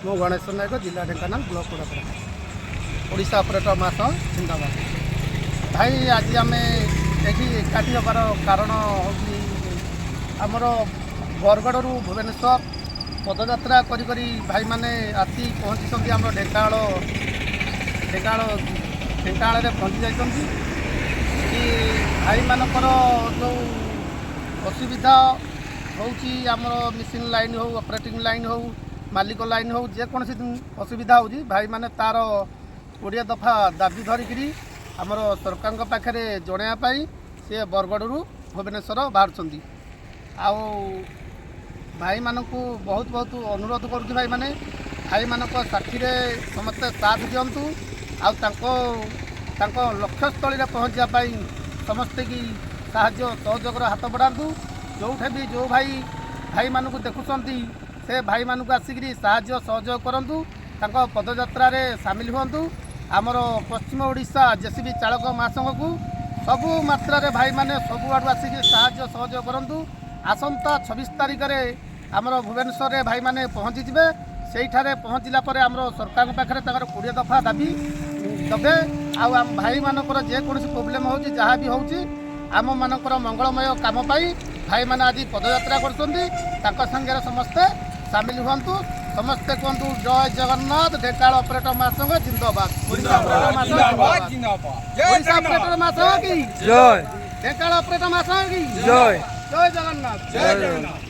ମୁଁ ଗଣେଶ ନାୟକ, ଜିଲ୍ଲା Dhenkanal, block କୁଡ଼ାପଡ଼ା। Odisha operator ମହାସଂଘ ଜିନ୍ଦାବାଦ। ଭାଇ, ଆଜି ଆମେ ଏଠି ଏକାଠି ହେବାର କାରଣ ହେଉଛି, ଆମର ବରଗଡ଼ରୁ ଭୁବନେଶ୍ୱର ପଦଯାତ୍ରା କରି କରି ଭାଇମାନେ ଆସି ପହଞ୍ଚିଛନ୍ତି। ଆମର ଢେଙ୍କାନାଳରେ ପହଞ୍ଚି ଯାଇଛନ୍ତି କି ଭାଇମାନଙ୍କର ଯେଉଁ ଅସୁବିଧା ହେଉଛି, ଆମର ମେସିନ୍ ଲାଇନ୍ ହେଉ, ଅପରେଟିଂ ଲାଇନ୍ ହେଉ, ମାଲିକ ଲାଇନ୍ ହେଉ, ଯେକୌଣସି ଅସୁବିଧା ହେଉଛି, ଭାଇମାନେ ତା'ର 20 ଦଫା ଦାବି ଧରିକିରି ଆମର ସରକାରଙ୍କ ପାଖରେ ଜଣାଇବା ପାଇଁ ସେ ବରଗଡ଼ରୁ ଭୁବନେଶ୍ୱର ବାହାରୁଛନ୍ତି। ଆଉ ଭାଇମାନଙ୍କୁ ବହୁତ ବହୁତ ଅନୁରୋଧ କରୁଛି, ଭାଇମାନେ ଭାଇମାନଙ୍କ ସାଥିରେ ସମସ୍ତେ ସାଥ ଦିଅନ୍ତୁ ଆଉ ତାଙ୍କ ତାଙ୍କ ଲକ୍ଷ୍ୟସ୍ଥଳୀରେ ପହଞ୍ଚିବା ପାଇଁ ସମସ୍ତେକି ସାହାଯ୍ୟ ସହଯୋଗର ହାତ ବଢ଼ାନ୍ତୁ। ଯେଉଁଠି ବି ଯେଉଁ ଭାଇ ଭାଇମାନଙ୍କୁ ଦେଖୁଛନ୍ତି, ସେ ଭାଇମାନଙ୍କୁ ଆସିକିରି ସାହାଯ୍ୟ ସହଯୋଗ କରନ୍ତୁ, ତାଙ୍କ ପଦଯାତ୍ରାରେ ସାମିଲ ହୁଅନ୍ତୁ। ଆମର ପଶ୍ଚିମ ଓଡ଼ିଶା ଜେସିବି ଚାଳକ ମହାସଂଘକୁ ସବୁ ମାତ୍ରାରେ ଭାଇମାନେ ସବୁଆଡ଼ୁ ଆସିକି ସାହାଯ୍ୟ ସହଯୋଗ କରନ୍ତୁ। ଆସନ୍ତା 26 ତାରିଖରେ ଆମର ଭୁବନେଶ୍ୱରରେ ଭାଇମାନେ ପହଞ୍ଚିଯିବେ। ସେଇଠାରେ ପହଞ୍ଚିଲା ପରେ ଆମର ସରକାରଙ୍କ ପାଖରେ ତାଙ୍କର 20 ଦଫା ଦାବି ଦେବେ। ଆଉ ଆମ ଭାଇମାନଙ୍କର ଯେକୌଣସି ପ୍ରୋବ୍ଲେମ୍ ହେଉଛି, ଯାହା ବି ହେଉଛି, ଆମମାନଙ୍କର ମଙ୍ଗଳମୟ କାମ ପାଇଁ ଭାଇମାନେ ଆଜି ପଦଯାତ୍ରା କରୁଛନ୍ତି। ତାଙ୍କ ସାଙ୍ଗରେ ସମସ୍ତେ ସାମିଲ ହୁଅନ୍ତୁ। ସମସ୍ତେ କୁହନ୍ତୁ, ଜୟ ଜଗନ୍ନାଥ। ଢେଙ୍କାନାଳ ଅପରେଟର ମହାସଂଘ ଜିନ୍ଦାବାଦ। ଓଡ଼ିଶା ଅପରେଟର ମହାସଂଘ ଜିନ୍ଦାବାଦ। ଓଡ଼ିଶା ଅପରେଟର ମହାସଂଘ କି ଜୟ। ଢେଙ୍କାନାଳ ଅପରେଟର ମହାସଂଘ କି ଜୟ। ଜୟ ଜଗନ୍ନାଥ। ଜୟ ଜଗନ୍ନାଥ।